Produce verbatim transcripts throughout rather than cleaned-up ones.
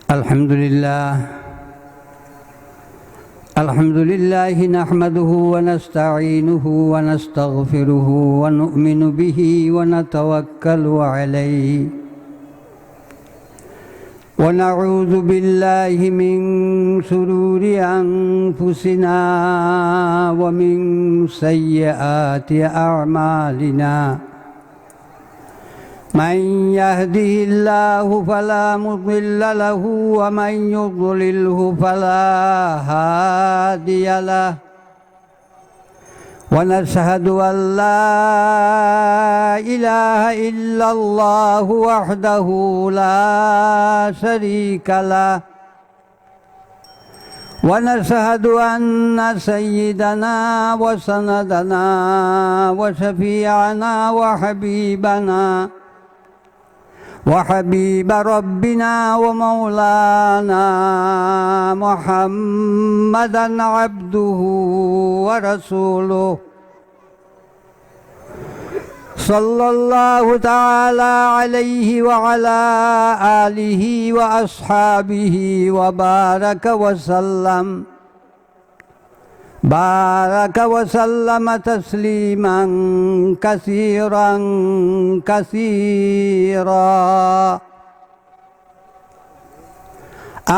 الحمد لله. الحمد لله نحمده ونستعينه ونستغفره ونؤمن به ونتوكل عليه. ونعوذ بالله من شرور أنفسنا ومن سيئات أعمالنا. من يهده الله فلا مضل له ومن يضلله فلا هادي له. ونشهد أن لا إله إلا الله وحده لا شريك له. ونشهد أن سيدنا وسندنا وشفيعنا وحبيبنا وحبيب ربنا ومولانا محمدا عبده ورسوله، صلى الله تعالى عليه وعلى آله وأصحابه وبارك وسلم. بارك وسلم تسليما كثيرا كثيرا.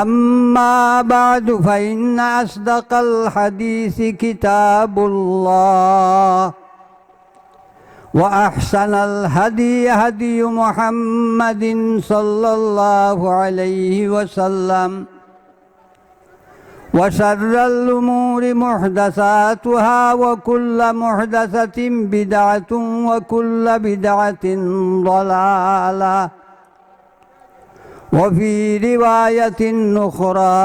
أما بعد، فإن أصدق الحديث كتاب الله، وأحسن الهدي هدي محمد صلى الله عليه وسلم، وشر الأمور محدثاتها، وكل محدثة بدعة، وكل بدعة ضلالة، وفي رواية أخرى: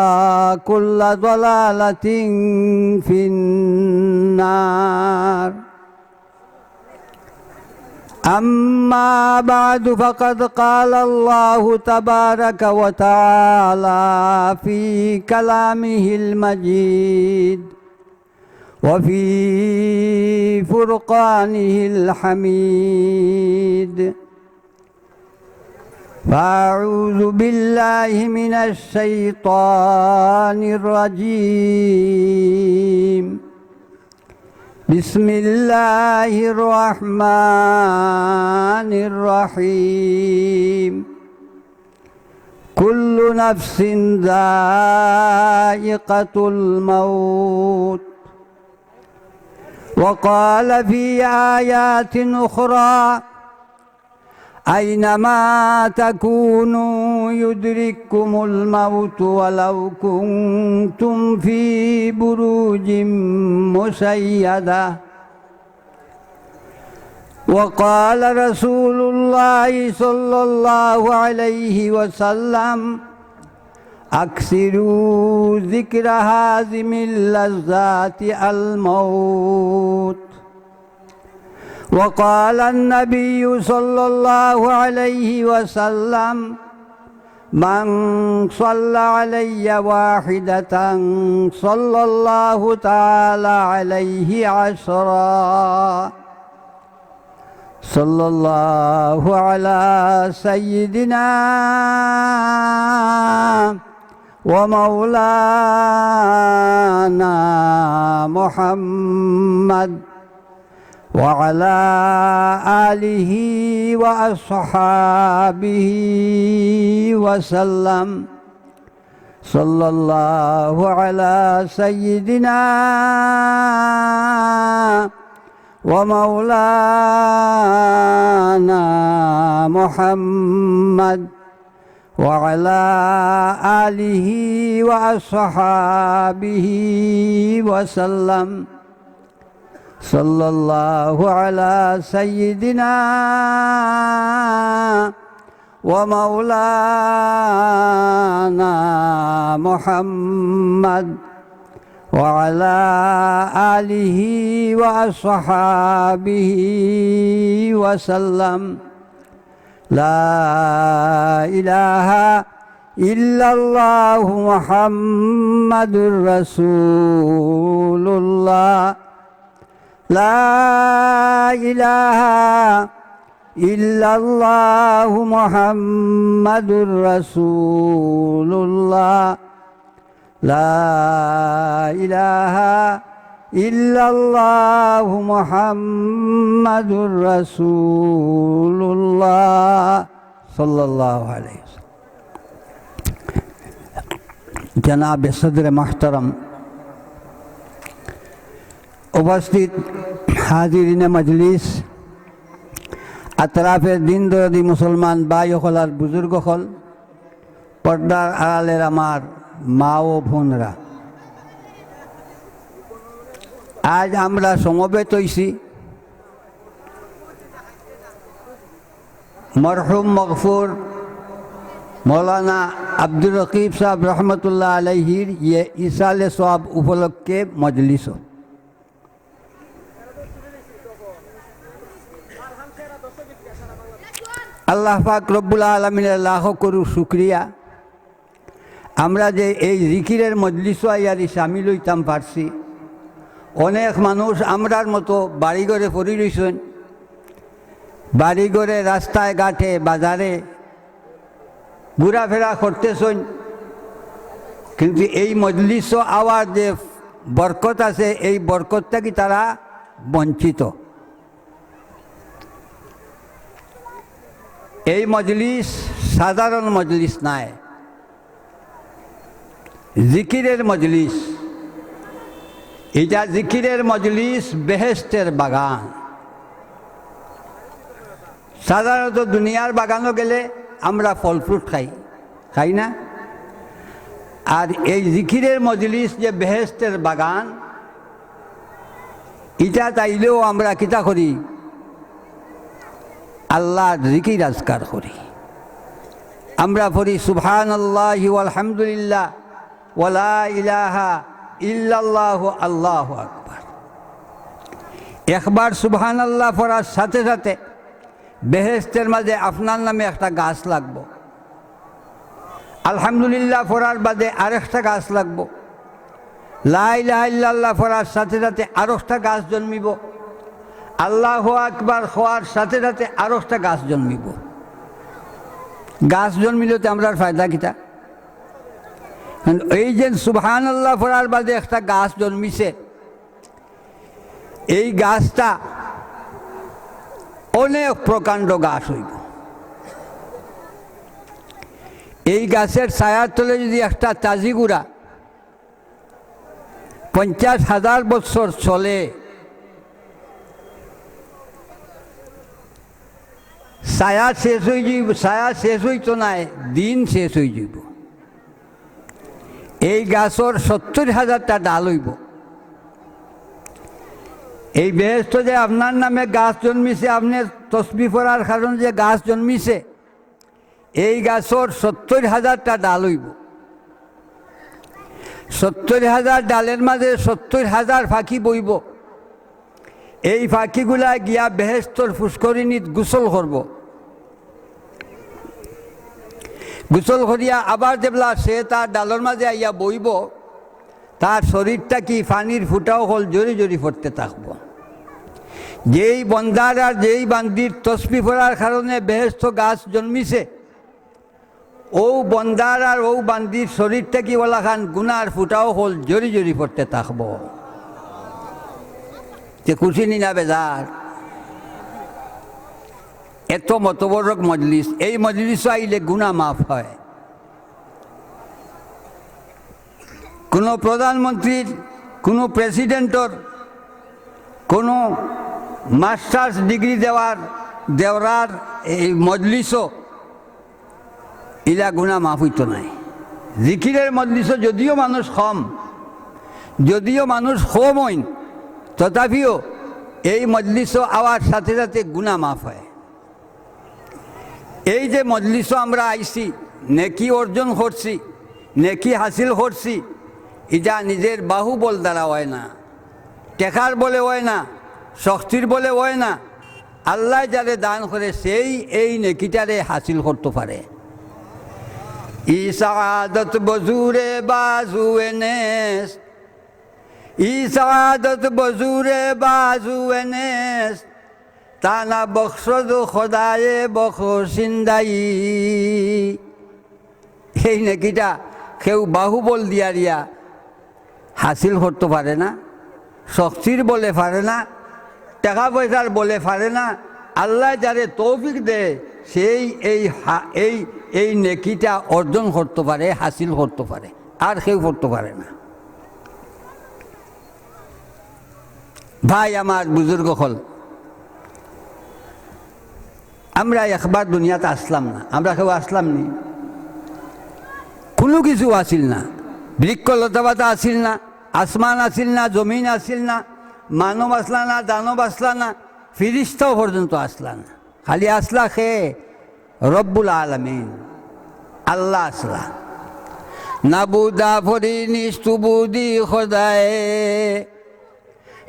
كل ضلالة في النار. أما بعد، فقد قال الله تبارك وتعالى في كلامه المجيد وفي فرقانه الحميد، فأعوذ بالله من الشيطان الرجيم. بسم الله الرحمن الرحيم. كل نفس ذائقة الموت. وقال في آيات أخرى: أينما تكونوا يدرككم الموت ولو كنتم في بروج مشيدة. وقال رسول الله صلى الله عليه وسلم: أكثروا ذكر هاذم اللذات الموت. وقال النبي صلى الله عليه وسلم: من صلى علي واحدة صلى الله تعالى عليه عشرا. صلى الله على سيدنا ومولانا محمد وعلى آله وأصحابه وسلم. صلى الله على سيدنا ومولانا محمد وعلى آله وأصحابه وسلم. صلى الله على سيدنا ومولانا محمد وعلى آله وأصحابه وسلم. لا إله إلا الله محمد رسول الله. لا إله ইল্লাল্লাহু মুহাম্মাদুর রাসূলুল্লাহ। লা ইলাহা ইল্লাল্লাহু মুহাম্মাদুর রাসূলুল্লাহ সাল্লাল্লাহু আলাইহি ওয়াসাল্লাম। জনাবে সদরে মুহতারাম, উপস্থিত হাজিরিনে মজলিস, আতরাফের দিন দরদি মুসলমান ভাই অকল আর বুজুর্গ অকল, পর্দার আড়ালের আমার মা ও বোনরা, আজ আমরা সমবেত অইছি মরহুম মগফুর মৌলানা আব্দুর রকিব সাহেব রহমতুল্লাহ আলাইহির ইয়ে ইসালে সওয়াব উপলক্ষে মজলিস। আল্লাহ পাক রব্বুল আলামিনের লাখো করু শুকরিয়া, আমরা যে এই জিকিরের মজলিসো আইয়ারি শামিল অইতাম পারছি। অনেক মানুষ আমরার মতো বাড়িঘরে পড়ি রইছইন, বাড়িঘরে, রাস্তায় ঘাটে, বাজারে ঘুরাফেরা করতেছইন, কিন্তু এই মজলিসো আওয়ার যে বরকত আছে, এই বরকত থাকি তারা বঞ্চিত। এই মজলিস সাধারণ মজলিস নায়, জিকিরের মজলিস। ইটা জিকিরের মজলিস, বেহেশতের বাগান। সাধারণত দুনিয়ার বাগানো গেলে আমরা ফল ফ্রুট খাই, খাই না? আর এই জিকিরের মজলিস যে বেহেশতের বাগান, ইটাত আইলেও আমরা কিতা করি? আল্লাহর জিকির আজকার করি। আমরা পড়ি সুবহানাল্লাহি ওয়ালহামদুলিল্লাহ ওয়ালা ইলাহা ইল্লাল্লাহু আল্লাহু আকবার। একবার সুবহানাল্লাহ পড়ার সাথে সাথে বেহেশতের মাঝে আপনার নামে একটা গাছ লাগবো। আলহামদুলিল্লাহ পড়ার বাদে আরেকটা গাছ লাগবো। লা ইলাহা ইল্লাল্লাহ পড়ার সাথে সাথে আরেকটা গাছ জন্মিবো। আল্লাহু আকবার কওয়ার সাথে সাথে আরেকটা গাছ জন্মিবো। গাছ জন্মিলে তো আমরার ফায়দা কিতা? কারণ এই যে সুবহানাল্লাহ পড়ার বাদে একটা গাছ জন্মিছে, এই গাছটা অনেক প্রকাণ্ড গাছ অইবো। এই গাছের ছায়ার তলে যদি একটা তাজিগুড়া পঞ্চাশ হাজার বছর চলে, ছায়া শেষ অইযিবো, ছায়া শেষ অইতো নায়, দিন শেষ অইযিবো। এই গাছর সত্তইর হাজারটা ডাল অইবো। এই বেহেশতো যে আপনার নামে গাছ জন্মিছে, আপনে তসবি পড়ার কারণে যে গাছ জন্মিছে, এই গাছর সত্তইর হাজারটা ডাল অইবো। সত্তইর হাজার ডালের মাঝে সত্তইর হাজার পাখি বইবো। এই পাখিগুলা গিয়া বেহেশতর পুষ্করিণীত গোসল করবো। গোসল করিয়া আবার যেবলা সে তার ডালর মাঝে আইয়া বইবো, তার শরীর থাকি পানির ফুটা অকল ঝরি ঝরি পড়তে থাকবো। যেই বন্দার আর যেই বান্দির তসবি পড়ার কারণে বেহেশতো গাছ জন্মিছে, অউ বন্দার আর অউ বান্দির শরীর থাকি অলাখান গুনার ফুটা অকল ঝরি ঝরি পড়তে থাকবো। তে খুশি নি না বেজার? এত মতবরক মজলিস, এই মজলিসো আইলে গুনা মাফ হয়। কোনো প্রধানমন্ত্রীর, কোনো প্রেসিডেন্টর, কোনো মাস্টার্স ডিগ্রি দেওয়ার, দেওরার এই মজলিসো ইলা গুনা মাফ অইতো নায়। জিকিরের মজলিসো যদিও মানুষ কম, যদিও মানুষ কম অইন, তথাপিও এই মজলিসো আওয়ার সাথে সাথে গুনা মাফ হয়। এই যে মজলিসো আমরা আইছি, নেকি অর্জন করছি, নেকি হাসিল করছি, ইটা নিজের বাহুবল দ্বারা অয় না, টেকার বলে অয় না, শক্তির বলে অয় না। আল্লায় যারে দান করে, সেই এই নেকিটারে হাসিল করতো পারে। ই সাআদত বজুরে বাজু এনেস, ই সাআদত বজুরে বাজু এনেস, তানা বখশ দো খোদায়ে বখশিন্দাই। এই নেকিটা কেউ বাহুবল দিয়ারিয়া হাসিল করতো পারে না, শক্তির বলে পারে না, টেকা পয়সার বলে পারে না। আল্লায় যারে তৌফিক দেয়, সেই এই হা-, এই, এই নেকিটা অর্জন করতো পারে, হাসিল করতো পারে, আর কেউ করতো পারে না। ভাই আমার, বুজুর্গ অকল, আমরা একবার দুনিয়াত আসলাম না, আমরা কেউ আসলাম নি? কুনু কিছু আছিল না, বৃক্ষ লতাপাতা আছিল না, আসমান আছিল না, জমিন আছিল না, মানব আসলা না, দানব আসলা না, ফিরিস্তাও পর্যন্ত আসলা না। খালি আসলা কে? রব্বুল আলামিন, আল্লাহ আসলা। নাবুদা ফরি নিস্তুবুদি খোদায়ে,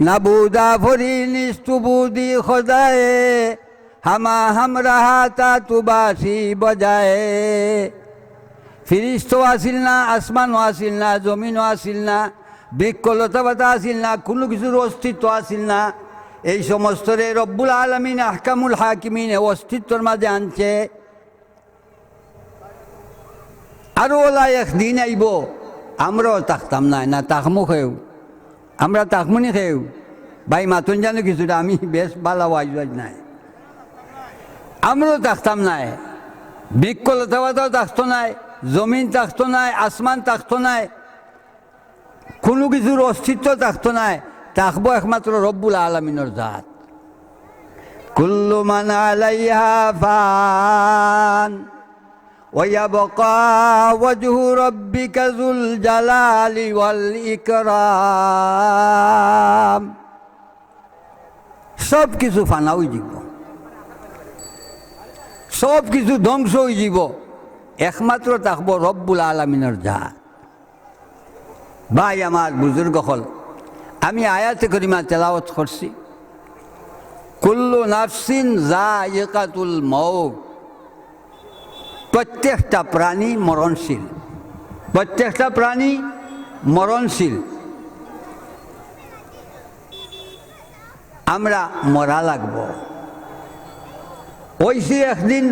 নাবুদা ফরি নিস্তুবুদি খোদায়ে, হামা হামরাহা তা তুবাসি বজায়ে। ফিরিস্তাও আছিল না, আসমানও আছিল না, জমিনও আছিল না, বৃক্ষ লতাপাতা আছিল না, কুনু কিছুর অস্তিত্ব আছিল না। এই সমস্তরে রব্বুল আলামিন আহকামুল হাকিমিনে অস্তিত্বর মাঝে আনছে। আরো অলা এক দিন আইবো, আমরাও থাকতাম নায়, না থাকমু কেউ? আমরা থাকমু নি কেউ? ভাই, মাতইন জানো কিছুটা, আমি বেশ ভালা ওয়াইজ ওয়াইজ নায়। আমরাও থাকতাম নায়, বৃক্ষ লতাপাতাও থাকতো নায়, জমিন থাকতো নায়, আসমান থাকতো নায়, কুনু কিছুর অস্তিত্ব থাকতো নায়, থাকবো একমাত্র রব্বুল আলামিনর জাত। কুল্লু মান আলাইহা ফান, ওয়া ইয়াবকা ওয়াজহু রাব্বিকা যুল জালালি ওয়াল ইকরাম। সব কিছু ফানা অইযিবো, সব কিছু ধ্বংস অইযিবো, একমাত্র থাকবো রব্বুল আলামিনর জাত। ভাই আমার, বুজুর্গ অকল, আমি আয়াতে করিমা তেলাওয়াত করছি, কুল্লু নাফসিন যায়িকাতুল মউত, প্রত্যেকটা প্রাণী মরণশীল, প্রত্যেকটা প্রাণী মরণশীল। আমরা মরা লাগবো। অইছি একদিন,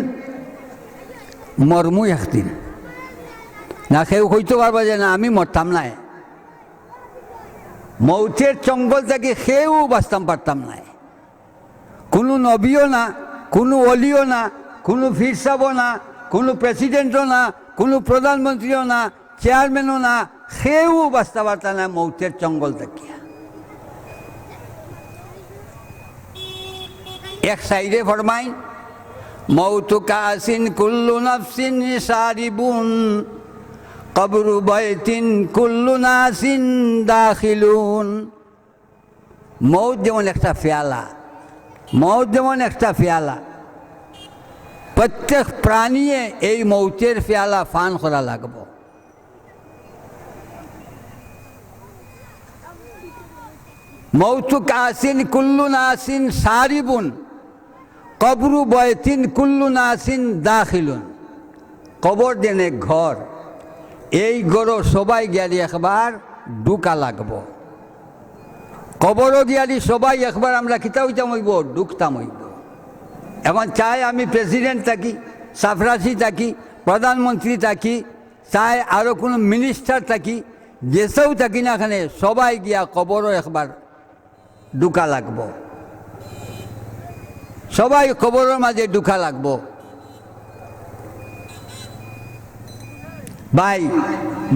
মরমু একদিন। না কেউ কইতো পারবা যে না, আমি মরতাম নায়। মউতের চঙ্গল থাকি কেউ বাচতাম পারতাম নায়। কুনু নবীও না, কুনু অলিও না, কুনু পীর সাবও না, কুনু প্রেসিডেন্টও না, কুনু প্রধানমন্ত্রীও না, চেয়ারম্যানও না, কেউ বাচতা পারতা নায় মউতের চঙ্গল থাকিয়া। এক সাইডে ফরমাইন, মউতু কাসিন কুল্লু নাফসিন শারিবুন, কবরু বাইতিন কুল্লু নাসিন দাখিলুন। মউত যেমন একটা পেয়ালা, মউত যেমন একটা পেয়ালা, প্রত্যেক প্রাণীয়ে এই মউতের পেয়ালা পান করা লাগবো। মউতু কাসিন কুল্লু নাসিন শারিবুন, কবরু বাইতিন কুল্লু নাসিন দাখিলুন। কবর যেন এক ঘর, এই ঘরো সবাই গিয়ারি একবার ঢুকা লাগবো। কবরো গিয়ারি সবাই একবার আমরা কিতা অইতাম অইবো? ঢুকতাম অইবো। এখন চাই আমি প্রেসিডেন্ট থাকি, চাপরাশি থাকি, প্রধানমন্ত্রী থাকি, চাই আরো কুনু মিনিস্টার থাকি, যেসাউ থাকি না কেনে, সবাই গিয়া কবরো একবার ঢুকা লাগবো, সবাই কবরর মাঝে ঢুকা লাগবো। ভাই,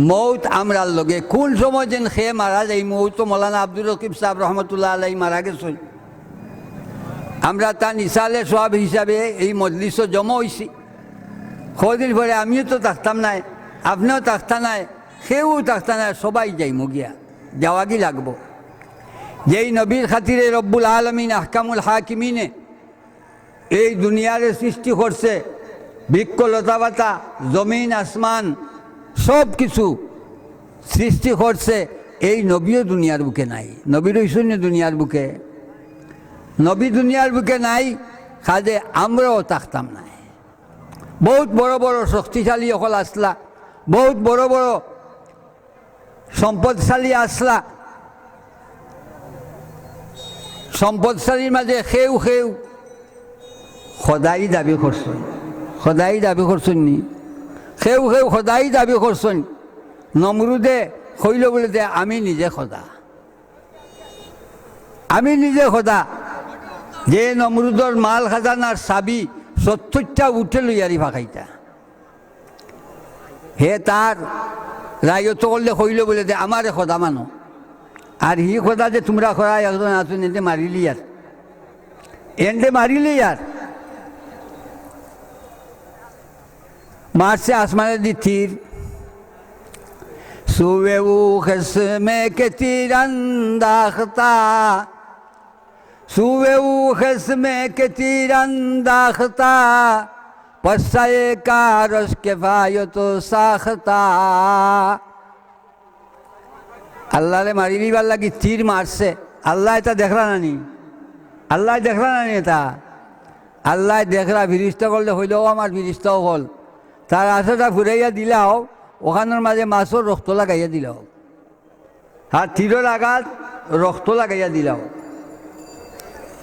মউত আমরার লগে, কুন সময় যেন কে মারা যাইমু, অউ তো মৌলানা আব্দুর রকিব সাব রহমতুল্লাহ আলাইহি মারা গেছইন। আমরা তান ইসালে সওয়াব হিসাবে এই মজলিসো জমা অইছি। কয়দিন পরে আমিও তো থাকতাম নায়, আপনেও থাকতা নায়, কেউ থাকতা নায়, সবাই যাইমু গিয়া, যাওয়াগি লাগবো। যেই নবীর খাতিরে রব্বুল আলামিন আহকামুল হাকিমিনে এই দুনিয়ারে সৃষ্টি করছে, বৃক্ষ লতাপাতা, জমিন আসমান, সব কিছু সৃষ্টি করছে, এই নবীও দুনিয়ার বুকে নাই। নবী রইছইন নি দুনিয়ার বুকে? নবী দুনিয়ার বুকে নাই, কাজে আমরাও থাকতাম নায়। বউত বড় বড় শক্তিশালী অকল আছলা, বউত বড় বড় সম্পদশালী আছলা। সম্পদশালীর মাঝে কেউ কেউ খোদাই দাবি করছইন, খোদাই দাবি করছইন নি? কেউ কেউ খোদাই দাবি করছইন। নমরুদে কইল বুলে যে, "আমি নিজে খোদা, আমি নিজে খোদা।" যে নমরুদর মাল খাজানার চাবি সত্তরটা উটে লইয়ারি ফাঁকাইতা, হে তার রায়ত অকলরে কইল বুলে যে, "আমারে খোদা মানো।" আর হি খোদা যে তুমরা খোদা একজন আছইন, এনরে মারিলিয়ার, এনরে মারিলিয়ার। মারছে আসমানেদি তীর। سوی او خصم که تیر انداختا، سوی او خصم که تیر انداختا، پسه کارش کفایت ساختا। আল্লাহরে মারি দিবার লাগি তীর মারছে। আল্লায় ইতা দেখরা না নি? আল্লায় দেখরা না নি ইতা? আল্লায় দেখরা, ফিরিস্তা অকলরে কইল, "ও আমার ফিরিস্তা অকল, তার আশাটা ফুরাইয়া দিলাও, অখানর মাঝে মাছর রক্ত লাগাইয়া দিলাও।" আর তীরর আঘাত রক্ত লাগাইয়া দিলাও।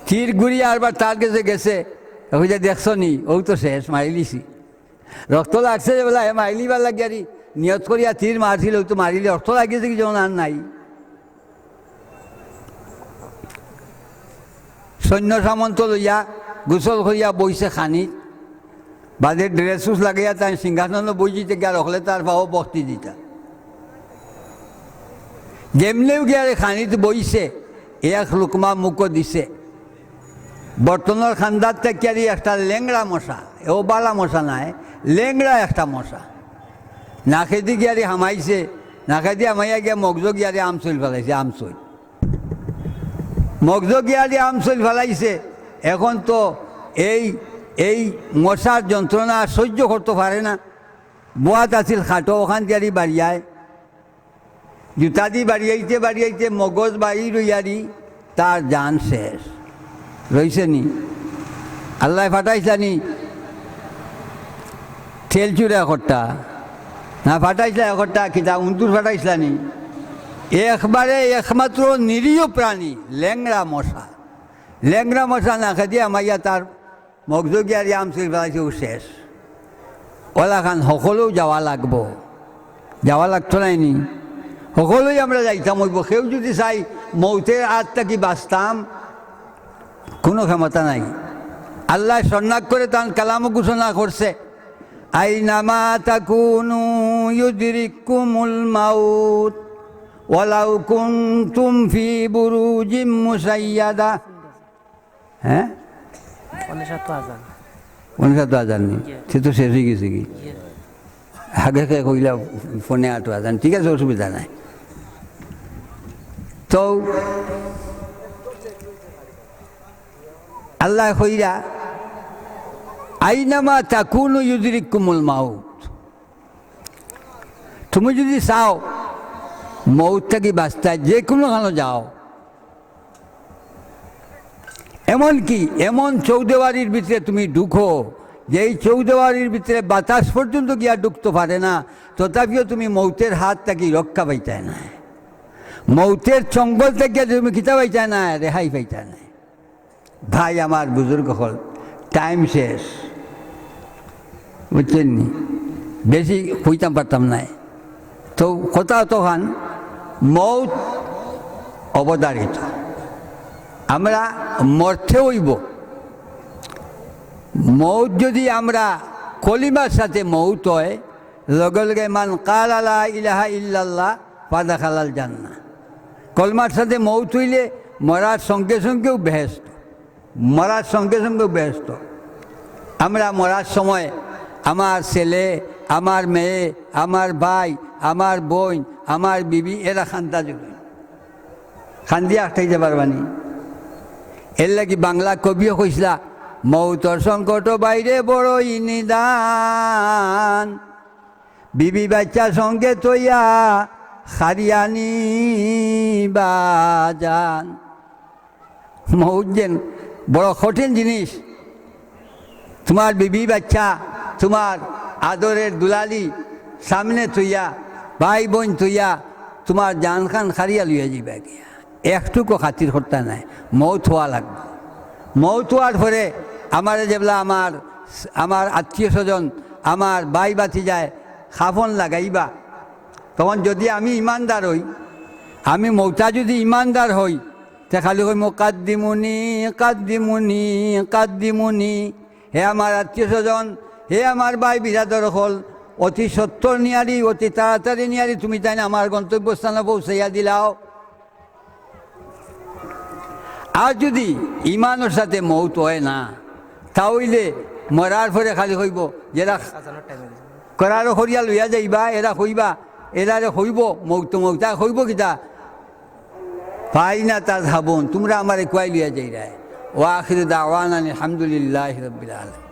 তীর ঘুরিয়া আরবার তার গেছে গেছে, কইছে, "দেখছো নি, অউ তো শেষ, মারিলিছি।" রক্ত লাগছে যে বুলে, হে মারিলিবার লাগিয়ারি নিয়ত করিয়া তীর মারছিল, অউ তো মারিলে রক্ত লাগিছে কি যেন আর নাই। সৈন্য সামন্ত লইয়া গোসল করিয়া বইছে খানিত, বাদে ড্রেস উস লাগাইয়া তাইন সিংহাসনো বই যিতে গিয়া অকলে তার পাও বখতি দিতা। যেমনেউ গিয়ারে খানিত বইছে, এক লুকমা মুখো দিছে। বর্তনর খান্দাত থাকিয়ারি একটা লেংড়া মশা, এও বালা মশা নায়, লেংড়া একটা মশা। নাকেদি গিয়ারি হামাইছে, নাকেদি হামাইয়া গিয়া মগজো গিয়ারি আমসইল ফালাইছে, আমসইল। মগজো গিয়ারি আমসইল ফালাইছে। এখন তো এই, এই মশার যন্ত্রণা সহ্য করতো পারে না। বোয়াত আছিল খাটো, অখান দিয়ারি বাড়িয়ায়। জুতাদি বাড়িয়াইতে বাড়িয়াইতে মগজ বাইর অইয়ারি তার জান শেষ। রইছে নি? আল্লায় ফাটাইছলা নি? তেল চুরা একটা। না ফাটাইছলা একটা, কিতা উন্দুর ফাটাইছলা নি? একবারে একমাত্র নিরীহ প্রাণী, লেংড়া মশা। লেংড়া মশা নাকেদি হামাইয়া তার মগজো গিয়ারি আমসইল ফালাইছে, অউ শেষ। অলাখান হকলেউ যাওয়া লাগবো, যাওয়া লাগতো নায় নি? হকলেউ আমরা যাইতাম অইবো। কেউ যুদি চাই মউতের আত থাকি বাঁচতাম, কুনু ক্ষমতা নাই। আল্লায় শরণাগ করে তান কালামো ঘোষণা করছে, "আইনামা তাকুনু ইউদরিককুমুল মাউত ওয়ালাউ কুনতুম ফি বুরুজিম মুশাইয়াদা।" হ্যাঁ? পৌনে সাত আজান। পৌনে সাত আজান নি? জি। সে তো শেষ অইগেছে কি? জি। আগে কে কইলা পৌনে আট আজান। ঠিক আছে, অসুবিধা নাই। তো আল্লায় কইরা, "আইনামা তাকুনু ইউদরিককুমুল মাউত।" তুমি যুদি চাও মউত থাকি বাঁচতায়, যে কুনু খানো যাও, এমনকি এমন চৌদেওয়ারির ভিতরে তুমি ঢুকো, যেই চৌদেওয়ারির ভিতরে বাতাস পর্যন্ত গিয়া ঢুকতো পারে না, তথাপিও তুমি মউতের হাত থাকি রক্ষা পাইতায় নায়। মউতের চঙ্গল থাকিয়া তুমি কিতা পাইতায় নায়, রেহাই পাইতায় নায়। ভাই আমার, বুজুর্গ অকল, টাইম শেষ, বুঝছইন নি? বেশি কইতাম পারতাম নায়। তো কথা অতখান, মউত অবধারিত, আমরা মরতে অইবো। মউত যুদি আমরা কলিমার সাথে মউত অয়, লগে লগে মান ক্বালা লা ইলাহা ইল্লাল্লাহ ফাদাখালাল জান্নাহ। কলমার সাথে মউত অইলে মরার সঙ্গে সঙ্গেউ বেহেশত, মরার সঙ্গে সঙ্গেউ বেহেশত। আমরা মরার সময় আমার ছেলে, আমার মেয়ে, আমার ভাই, আমার বইন, আমার বিবি, এরা কান্দা জুড়ে, কান্দিয়া আটকাইতে পারবা নি? এরলাগি বাংলা কবিয়ে কইছলা, "মউতর সংকট বাইরে বড়ই নিদান, বিবি বাচ্চা সঙ্গে থইয়া হারিয়ানি বাজান।" মউত যেন বড় কঠিন জিনিস। তুমার বিবি বাচ্চা, তুমার আদরের দুলালি সামনে থইয়া, ভাই বইন থইয়া, তুমার জানখান হারিয়া লইয়া যাইবা গিয়া। একটুকু খাতির করতা নায়, মউত অওয়া লাগবো। মউত অওয়ার পরে আমারে যেবলা আমার, আমার আত্মীয় স্বজন, আমার ভাই ভাতিজায় কাফন লাগাইবা, তখন যদি আমি ইমানদার হই, আমি মৌতা যদি ইমানদার হই, তে খালি কইমু, "কাদ্দিমুনি, কাদ্দিমুনি, কাদ্দিমুনি।" হে আমার আত্মীয় স্বজন, হে আমার ভাই বিরাদর অকল, অতি সত্বর নিয়ারি, অতি তাড়াতাড়ি নিয়ারি তুমি তাইন আমার গন্তব্যস্থানো পৌঁছাইয়া দিলাও। আর যদি ইমানর সাথে মৌত হয় না, তা অইলে মরার পরে খালি কইবো, "যেরা করার করিয়া লইয়া যাইবা, এরা কইবা, এরারে কইবো মৌত, মৌতা কইবো কিতা?" "ফাইনা তাযহাবুন, তুমরা আমারে কুয়াই লইয়া যাইরায়।" ওয়া আখিরু দাওয়ানা আলহামদুলিল্লাহি রাব্বিল আলামিন।